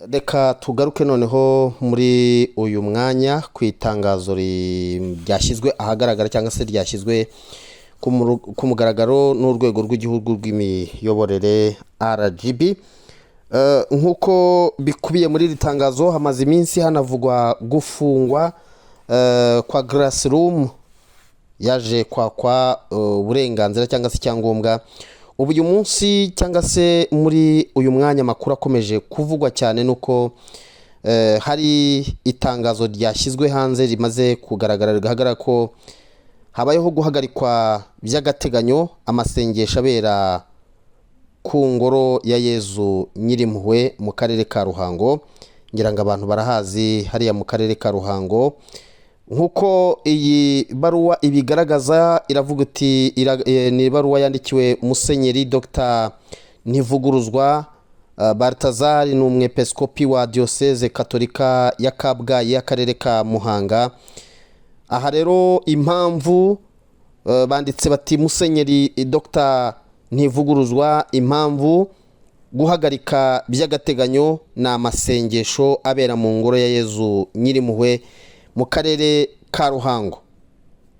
Reka tugaruke noneho muri uyu mwanya ku itangazo ryashyizwe ahagaragara cyangwa se ryashyizwe ku mugaragaro n'urwego rw'igihugu rw'imiyoborere RGB. Nk'uko bikubiye muri iri tangazo, hamaze iminsi hanavugwa gufungwa kwa Grace Room yaje kwakwa uburenganzira cyangwa se icyangombwa. Ubu uyu munsi cyangwa se muri uyu mwanya, amakuru akomeje kuvugwa cyane nuko hari itangazo ryashyizwe hanze rimaze kugaragara, rigaragara ko habayeho guhagarikwa by'agateganyo amasengesho abera ku ngoro ya Yezu Nyirimpuhwe mu karere ka Ruhango. Ngira ngo abantu barahazi hariya mu karere ka Ruhango. Nk'uko iyi baruwa ibigaragaza, iravuga iti ni ibaruwa yandikiwe Musenyeri Dr Ntivuguruzwa Baltazar, ni umwepiskopi wa Diyoseze Katolika ya Kabgayi y'akarere ka Muhanga. Aha rero impamvu banditse bati: "Musenyeri Dr Ntivuguruzwa, impamvu guhagarika by'agateganyo ni amasengesho abera mu ngoro ya Yezu Nyirimpuhwe mu karere ka Ruhango."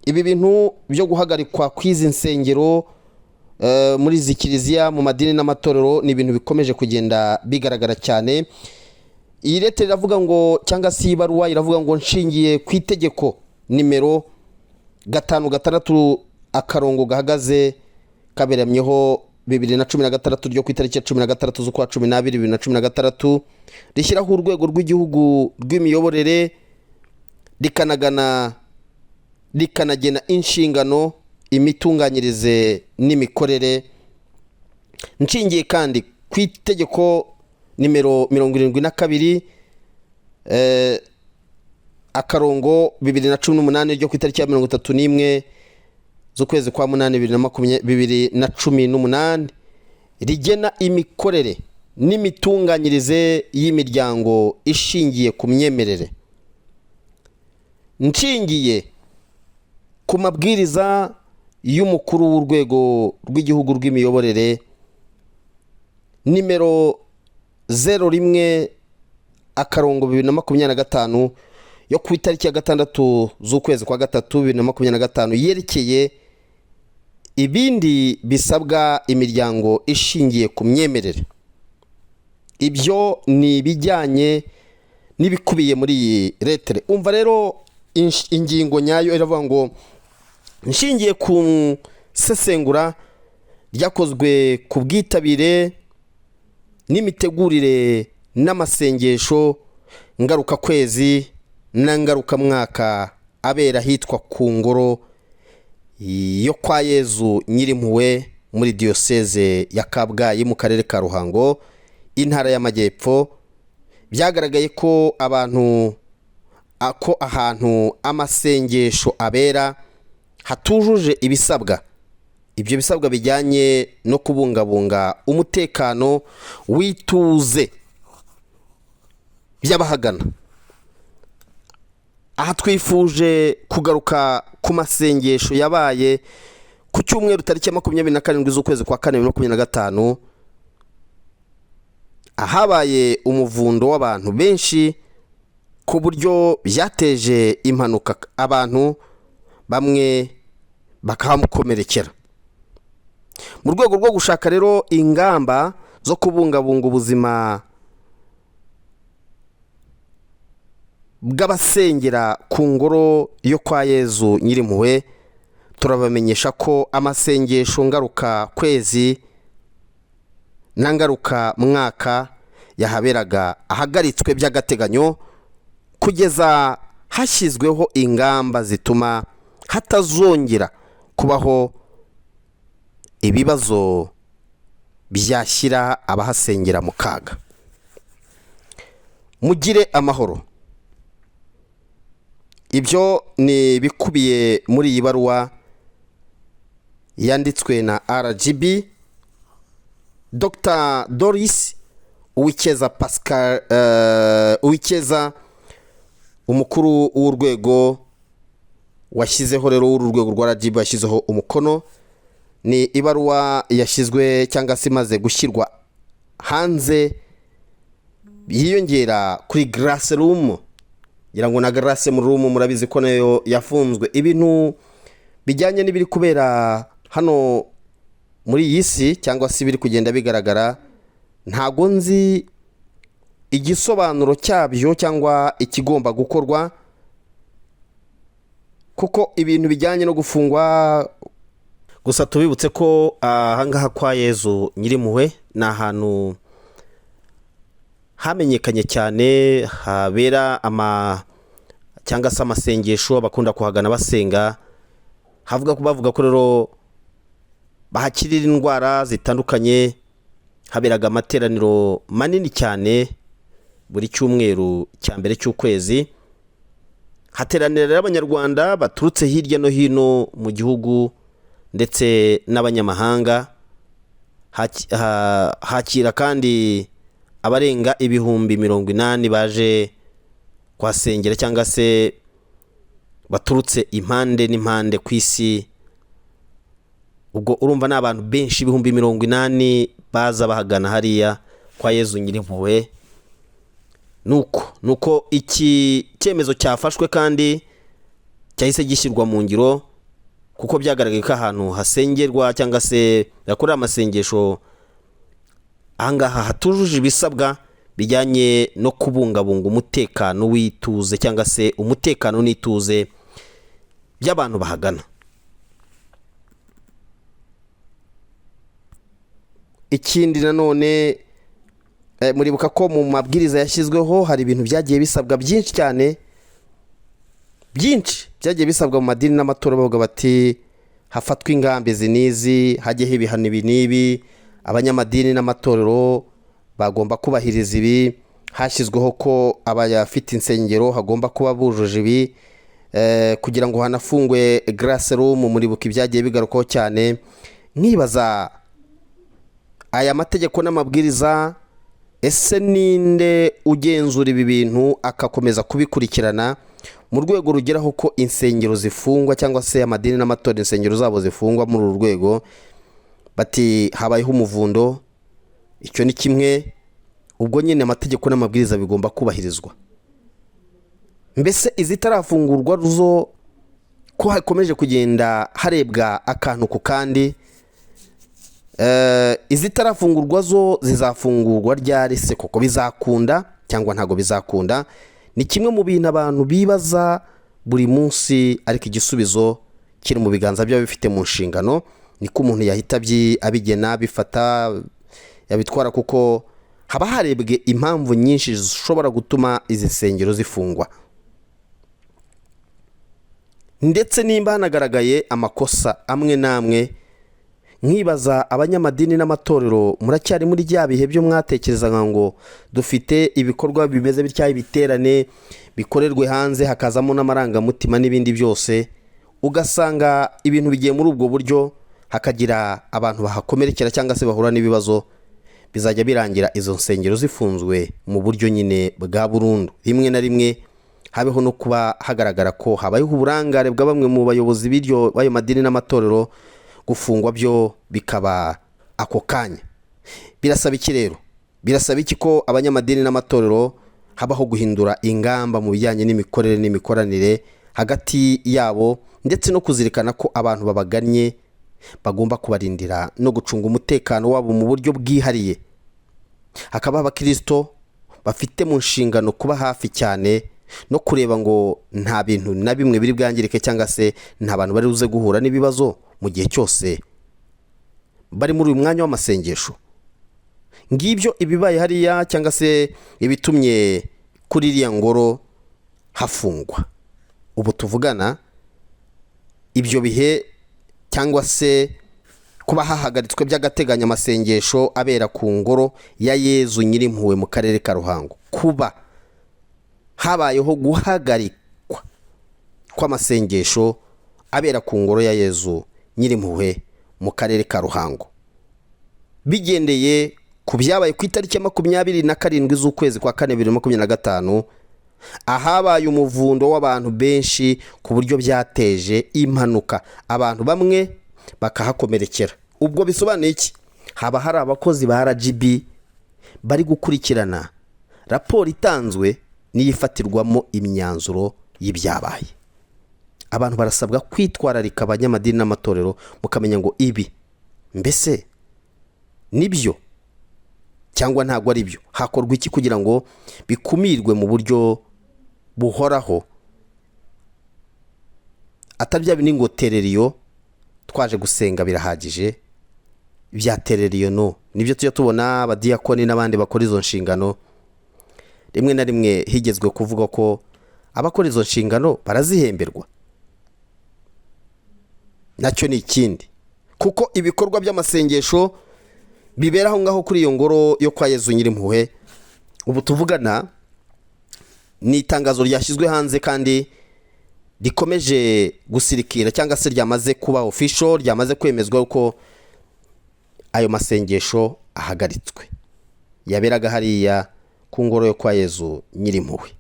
Ibi bintu byo guhagarikwa kw'izi nsengero muri izi kiliziya, mu madini n'amatorero, ni ibintu bikomeje kugenda bigaragara cyane. Iyi leta iravuga ngo, cyangwa se iyi baruwa iravuga ngo: "Nshingiye ku itegeko nimero 56-22016 ryo ku itariki ya 16 z'ukwa 12 2016, rishyiraho urwego rw'igihugu rw'imiyoborere, rikanagena inshingano, imitunganyirize n'imikorere, nshingiye kandi ku itegeko nimero 72-2018 ryo ku itariki ya 31 z'ukwezi kwa munani 2018, rigena imikorere n'imitunganyirize y'imiryango ishingiye ku myemerere, nshingiye ku mabwiriza y'umukuru w'urwego rw'igihugu rw'imiyoborere nimero 01-2025 yo ku itariki ya 6 z'ukwezi kwa gatatu 2025, yerekeye ibindi bisabwa imiryango ishingiye ku myemerere." Ibyo ni ibijyanye n'ibikubiye muri iyi lettre. Umva rero ingingo nyayo iravuga ngo: "Nshingiye ku sesengura ryakozwe ku bwitabire n'imitegurire n'amasengesho ngarukakwezi na ngarukamwaka abera ahitwa ku ngoro yo kwa Yezu Nyirimpuhwe muri Diyoseze ya Kabgayi mu karere ka Ruhango, intara y'Amajyepfo, byagaragaye ko abantu ko ahantu amasengesho abera hatujuje ibisabwa. Ibyo bisabwa bijyanye no kubungabunga umutekano w'ituze by'abahagana. Aha twifuje kugaruka ku masengesho yabaye ku cyumweru tariki ya 27 z'ukwezi kwa kane 2025, ahabaye umuvundo w'abantu benshi ku buryo byateje impanuka, abantu bamwe bakahamukomerekera. Mu rwego rwo gushaka rero ingamba zo kubungabunga ubuzima bw'abasengera ku ngoro yo kwa Yezu Nyirimpuhwe, turabamenyesha ko amasengesho ngaruka kwezi na ngaruka mwaka yahaberaga ahagaritswe by'agateganyo kugeza hashyizweho ingamba zituma hatazongera kubaho ibibazo byashyira abahasengera mu kaga. Mugire amahoro." Ibyo ni ibikubiye muri iyi baruwa yanditswe na RGB, Dr Doris Uwicyeza Pascal Uwicyeza, umukuru w'urwego washyizeho rero w'uru rwego rwa RGB washyizeho umukono. Ni ibaruwa yashyizwe cyangwa se imaze gushyirwa hanze. Yiyongera kuri Grace Room. Ngira ngo na Grace Room murabizi ko nayo yafunzwe. Ibintu bijyanye n'ibiri kubera hano muri iyi si cyangwa se ibiri kugenda bigaragara, ntago nzi igisobanuro cyabyo cyangwa ikigomba gukorwa, kuko ibintu bijyanye no gufungwa. Gusa tubibutse ko ahangaha kwa Yezu Nyirimpuhwe ni ahantu hamenyekanye cyane, habera ama cyangwa se amasengesho, bakunda kuhagana basenga. Havuga ko bavuga ko rero bahakirira indwara zitandukanye. Haberaga amateraniro manini cyane buri cyumweru cya mbere cy'ukwezi. Hateranira rero Abanyarwanda baturutse hirya no hino mu gihugu ndetse n'abanyamahanga. Hakira kandi abarenga 80,000 baje kuhasengera cyangwa se baturutse impande n'impande ku isi. Ubwo urumva ni abantu benshi, 80,000 baza bahagana hariya kwa Yezu Nyirimpuhwe. Nuko iki cyemezo cyafashwe kandi cyahise gishyirwa mu ngiro, kuko byagaragaye ko ahantu hasengerwa cyangwa se bakorera amasengesho ahangaha hatujuje ibisabwa bijyanye no kubungabunga umutekano w'ituze cyangwa se umutekano n'ituze by'abantu bahagana. Ikindi nanone, muribuka ko mu mabwiriza yashyizweho hari ibintu byagiye bisabwa byinshi cyane, byinshi byagiye bisabwa mu madini n'amatorero. Bavuga bati hafatwe ingamba izi n'izi, hajyeho ibihano ibi n'ibi, abanyamadini n'amatorero bagomba kubahiriza ibi. Hashyizweho ko abayafite insengero hagomba kuba bujuje ibi, kugira ngo hanafungwe Grace Room. Muribuka ibyagiye bigarukwaho cyane. Nkibaza aya mategeko n'amabwiriza, ese ninde ugenzura ibi bintu akakomeza kubikurikirana mu rwego rugeraho ko insengero zifungwa cyangwa se amadini n'amatorero insengero zabo zifungwa muri uru rwego? Bati habayeho umuvundo, icyo ni kimwe. Ubwo nyine amategeko n'amabwiriza bigomba kubahirizwa. Mbese izitarafungurwa zo ko hakomeje kugenda harebwa akantu ku kandi, izitarafungurwa zo zizafungurwa ryari se koko? Bizakunda cyangwa ntabwo bizakunda? Ni kimwe mu bintu abantu bibaza buri munsi, ariko igisubizo kiri mu biganza by'ababifite mu nshingano. Niko umuntu yahita abigena, bifata yabitwara, kuko haba harebwe impamvu nyinshi zishobora gutuma izi nsengero zifungwa, ndetse nimba hanagaragaye amakosa amwe n'amwe. Nkibaza abanyamadini n'amatorero, muracyari muri bya bihe byo mwatekerezaga ngo dufite ibikorwa bimeze bitya, ibiterane bikorerwe hanze, hakazamo n'amarangamutima n'ibindi byose, ugasanga ibintu bigiye muri ubwo buryo, hakagira abantu bahakomerekera cyangwa se bahura n'ibibazo, bizajya birangira izo nsengero zifunzwe mu buryo nyine bwa burundu. Rimwe na rimwe habeho no kuba hagaragara ko habayeho uburangare bwa bamwe mu bayobozi b'iryo b'ayo madini n'amatorero, gufungwa byo bikaba ako kanya. Birasaba iki rero? Birasaba iki ko abanyamadini n'amatorero habaho guhindura ingamba mu bijyanye n'imikorere n'imikoranire hagati yabo, ndetse no kuzirikana ko abantu babagannye bagomba kubarindira no gucunga umutekano wabo mu buryo bwihariye. Hakaba abakirisito bafite mu nshingano kuba hafi cyane no kureba ngo nta bintu na bimwe biri bwangirike cyangwa se nta bantu bari buze guhura n'ibibazo mu gihe cyose bari muri uyu mwanya w'amasengesho. Ngibyo ibibaye hariya cyangwa se ibitumye kuri iriya ngoro hafungwa. Ubu tuvugana ibyo bihe cyangwa se kuba hahagaritswe by'agateganyo amasengesho abera ku ngoro ya Yezu Nyirimpuhwe mu karere ka Ruhango, kuba habayeho guhagarikwa kw'amasengesho abera ku ngoro ya Yezu Nyirimpuhwe mu karere ka Ruhango, bigendeye ku byabaye ku itariki ya 27 z'ukwezi kwa kane 2025, ahabaye umuvundo w'abantu benshi ku buryo byateje impanuka, abantu bamwe bakahakomerekera. Ubwo bisobanuye iki? Haba hari abakozi ba RGB bari gukurikirana Raporo itanzwe niyo ifatirwamo imyanzuro y'ibyabaye. Abantu barasabwa kwitwararika, abanyamadini n'amatorero, mukamenya ngo ibi mbese nibyo cyangwa ntabwo ari byo, hakorwa iki kugira ngo bikumirwe mu buryo buhoraho, atari bya bindi ngo tereriyo twaje gusenga birahagije. Bya tereriyo no nibyo tujya tubona abadiyakoni n'abandi bakora izo nshingano. Rimwe na rimwe higezwe kuvuga ko abakora izo nshingano barazihemberwa, nacyo ni ikindi, kuko ibikorwa by'amasengesho bibera aho ngaho kuri iyo ngoro yo kwa Yezu Nyirimpuhwe ubu tuvugana ni itangazo ryashyizwe hanze kandi rikomeje gusirikira, cyangwa se ryamaze kuba official, ryamaze kwemezwa ko ayo masengesho ahagaritswe yaberaga hariya ku ngoro yo kwa Yezu Nyirimpuhwe.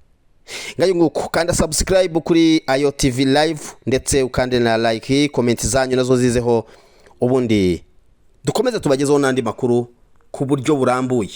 Ngayo nguko, kanda subscribe kuri Ayo TV Live, ndetse ukande na like, comment zanyu nazo zizeho, ubundi dukomeze tubagezeho n'andi makuru ku buryo burambuye.